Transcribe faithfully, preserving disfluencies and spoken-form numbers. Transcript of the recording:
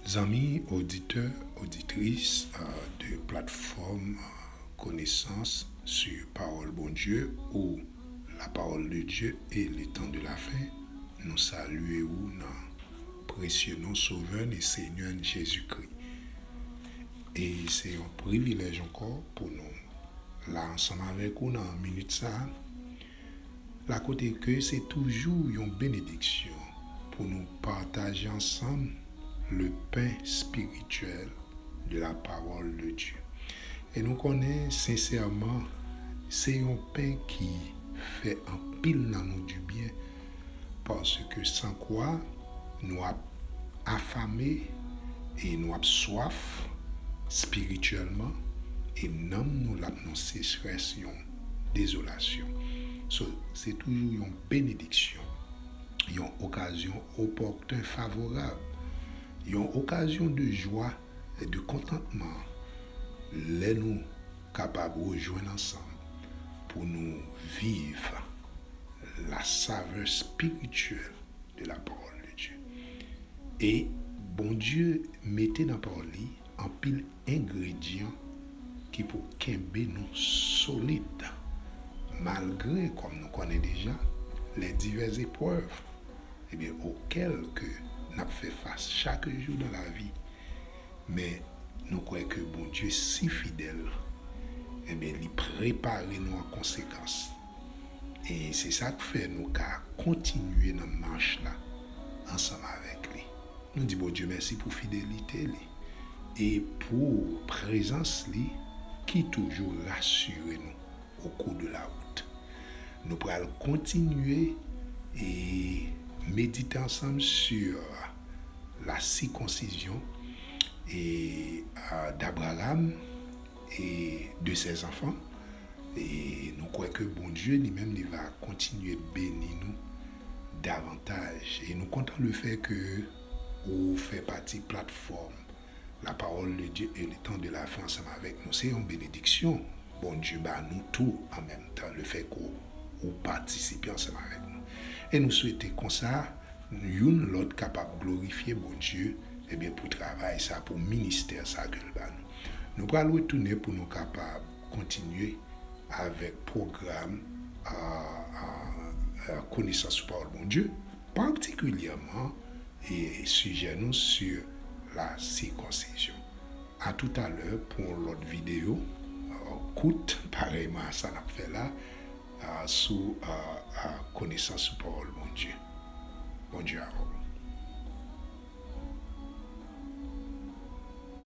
Zanmi, oditè, oditris, euh, de platfòm, euh, Connaissance sur Parole Bon Dieu ou La Parole de Dieu et les Temps de la Fin, nou salye ou nan presye non Sovè n e Senyè n Jezikri. E se yon privilèj ankò pou nou la ansanm avèk ou nan minit sa a. La kote ke se toujou yon benediksyon pou nou pataje ansanm le pain spirituel de la parole de Dieu. E nou konnen sensèman se yon pen ki fè anpil nan nou dibyen, paske san kwa nou ap afame e nou ap swaf espirityèlman, e nanm nou l ap nan sechrès, yon dezolasyon. So, se toujou yon benediksyon, yon okazyon opòten, favorab, yon okazyon de jwa e de kontantman lè nou kapab rejwenn ansanm pou nou viv la savè espirityèl de la parole de Dieu. E Bondye mete nan pawòl li anpil engredyan ki pou kenbe nou solid, malgre, kòm nou konnen deja, les diverses épreuves, ebyen, auxquelles que n ap fè fas chak jou dans la vie. Men nou kwè ke Bondye si fidèl, ebyen, li prepare nou an konsekans. E se sa k fè nou ka kontinye nan mach la ansanm avèk li. Nou di Bondye mèsi pou fidelite li e pou prezans li ki toujou rasire nou au cours de la route. Nou pral kontinye e medite ansanm sur la circoncision et, euh, d'Abraham et de ses enfants. E nou kwè ke Bondye li menm li va kontinye beni nou davantaj. E nou kontan le fè ke ou fè pati platfòm La Parole de Dieu et le Temps de la Fin ansanm avèk nou. Se yon benediksyon Bondye ba nou tou an menm tan, le fè ke ou patisipe ansanm avèk nou. E nou swete konsa, youn lòt kapab glorifye Bondye, ebyen, pou travay sa, pou ministè sa ke l ba nou. Nou pral retounen pou nou kapab kontinye avèk pwogram, euh, euh, euh, Connaissance sur Parole Bondye, patikilyèman, e sijè nou sur la circoncision. A toutalè pou yon lòt videyo, euh, kout, parèyman a sa n ap fè la, euh, sou, euh, euh, Connaissance sur Parole Bondye. Bondye avè w.